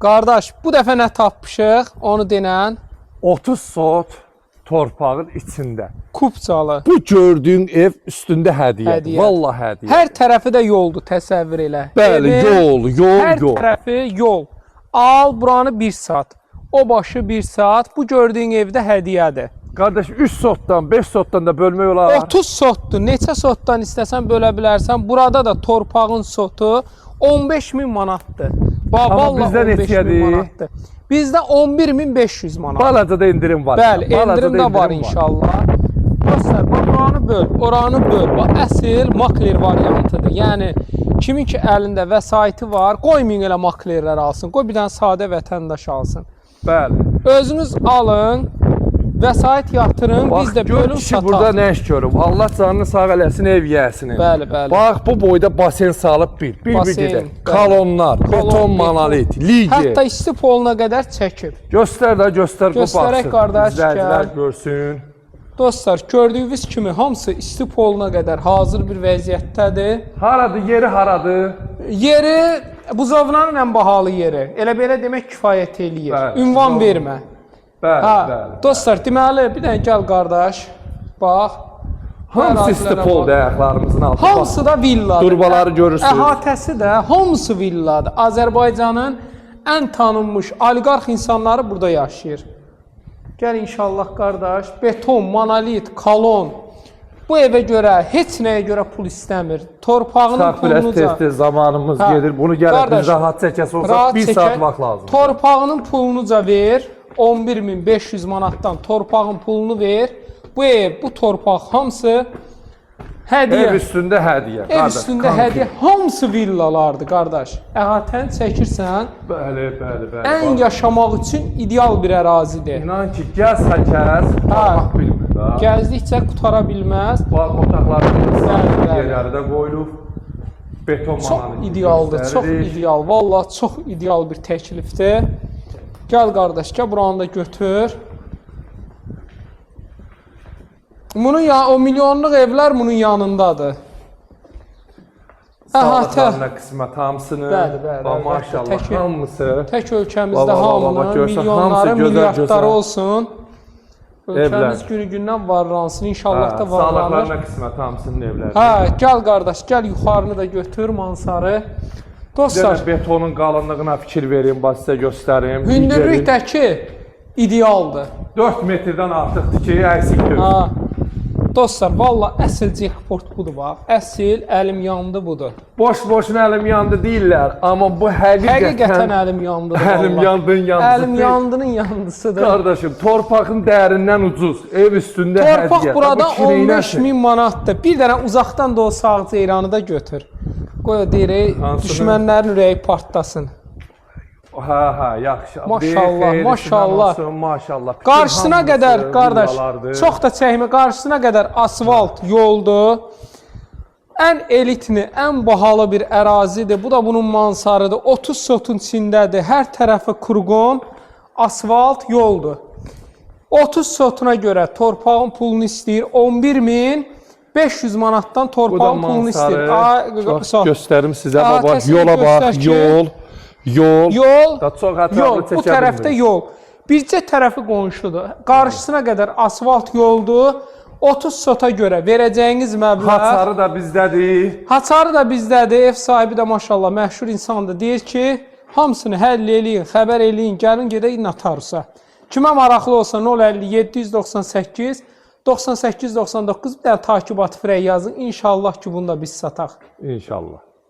Qardaş, bu dəfə nə tapmışıq? Onu denən. 30 sot torpağın içində. Kupçalı. Bu gördüyün ev üstündə hədiyyə. Hədiyyə. Vallahi hədiyyə. Hər tərəfi də yoldur, təsəvvür elə. Bəli, Evin yol, yol, hər yol. tərəfi yol. Al buranı 1 saat. O başı 1 saat. Bu gördüyün evdə hədiyyədir. Qardaş 3 sotdan, 5 sotdan da bölmək olar. 30 sotdur. Neçə sotdan istəsən bölə bilərsən. Burada da torpağın sotu 15 min manatdır. Bax, Amma vallah bizdə 15 min neçədir? manatdır. Bizdə 11.500 manat. Balaca da endirim var. Bəli, Balaca endirim də var inşallah. Dostlar, bax buranı böl, oranı böl. Bax əsl makler variantıdır. Yəni kimin ki əlində vəsaiti var, qoymayın elə maklerlər alsın. Qoy bir dənə sadə vətəndaş alsın. Bəli. Özünüz alın, vəsait yatırın, Bax, biz də gör bölüm kişi sataq. burada nə iş görüb? Allah canını sağ eləsin ev yiyəsini. Bəli, bəli. Bax bu boyda basen salıb bir Basen, bir gedək. bəli. Kolonlar, beton beton. monolit, lige. Hətta isti poluna qədər çəkib. Göstər də göstər bu Göstərək baxsın. qardaş, İzləyicilər gəl. görsün. Dostlar, gördüyünüz kimi hamısı isti poluna qədər hazır bir vəziyyətdədir. Haradır, yeri haradır? Yeri Buzovnanın ən bahalı yeri. Elə belə demək kifayət eləyir. Bəli, Ünvan Buzovna. vermə. Bəli, Ha, bəli. dostlar, deməli, bir dənə gəl qardaş. Bax. Hamısı Ərazilərə istipol bax. ayaqlarımızın altında. Bax, Hamısı da villadır. Durbaları görürsünüz. Əhatəsi də hamısı villadır. Azərbaycanın ən tanınmış oliqarx insanları burada yaşayır. Gəl inşallah qardaş, beton, monolit, kolon. Bu evə görə heç nəyə görə pul istəmir. Torpağının Çıxaq biraz pulunu da tez-tez zamanımız Ha, gedir. Bunu gərək qardaş, biz rahat çəkəsi olsa rahat 1 çəkək. saat vaxt lazımdır. Torpağının pulunuca ver. 11.500 manatdan torpağın pulunu ver. Bu ev, bu torpaq hamısı hədiyyə. Ev üstündə hədiyyə. Ev üstündə hədiyyə, hamısı villalardır qardaş. Əhatəni çəkirsən, Bəli, bəli, bəli. ən Bax, yaşamaq üçün ideal bir ərazidir. İnan ki, gəz kəz, barmaq bilmir da. Gəzdikcə qutara bilməz. Bax otaqların Bəli, bəli. yerləri də qoyulub. Beton Çox monolit idealdır, çox göstəririk. ideal. Vallahi çox ideal bir təklifdir. Gəl qardaş, gəl buranı da götür. Bunun ya o milyonluq evlər bunun yanındadır. Əhatə Sağlıqlarına qismət hamısını. Bəli, bəli, Bax, əlbəttə. maşallah hamısı. Tək ölkəmizdə Baba, baba, baba, hamının görsən, milyonları, hamısı gözəl, milyardları gözəl. olsun. Ölkəmiz Evlər. günü-gündən varlansın, inşallah Hə, da varlanır. Sağlıqlarına qismət hamısının evləri. Hə, gəl qardaş, gəl yuxarını da götür mansarı. Dostlar, Bir də betonun qalınlığına fikir verin, bax sizə göstərim. hündürlük də ki idealdır. 4 metrdən artıqdır ki, əksik deyil. Ha. Dostlar, valla əsl jackpot budur bax. Əsl əlim yandı budur. Boş-boşuna əlim yandı deyirlər, amma bu həqiqətən, Həqiqətən əlim yandı. əlim yandın yandısı. Əlim deyil. yandının yandısıdır. Qardaşım, torpağın dərindən ucuz, ev üstündə Torpaq hədiyyə. burada Bu kireyləsin. 15 min manatdır. Bir dənə uzaqdan da o sağ ceyranı da götür. Qoy o deyir, Hansını? düşmənlərin ürəyi partlasın. Hə, hə, yaxşı. Maşallah, Xeyir, xeyir, maşallah. olsun, maşallah. Bütün Qarşısına hamısı qədər qardaş, villalardır. çox da çəkmə, qarşısına qədər asfalt yoldur. Ən elitni, ən bahalı bir ərazidir. Bu da bunun mansarıdır. 30 sotun içindədir. Hər tərəfi kurqon, asfalt yoldur. 30 sotuna görə torpağın pulunu istəyir. 11.500 manatdan Bu da torpağın pulunu istəyir. mansarı. Ay, Çox göstərim sizə Aa, baba. təsvir Yola bax, göstər ki- yol, yol. Yol, Da çox ətraflı yol, bu çəkə tərəfdə bilmirik. yol. Bircə tərəfi qonşudur. Qarşısına qədər asfalt yoldur. 30 sota görə verəcəyiniz məbləğ. Haçarı da bizdədir. Haçarı da bizdədir. Ev sahibi də maşallah məşhur insandır. Deyir ki, hamısını həll eləyin, xəbər eləyin, gəlin gedək notariusa. Kimə maraqlı olsa 050 798 98 99 bir dənə takibat frey yazın. İnşallah ki, bunu da biz sataq. İnşallah.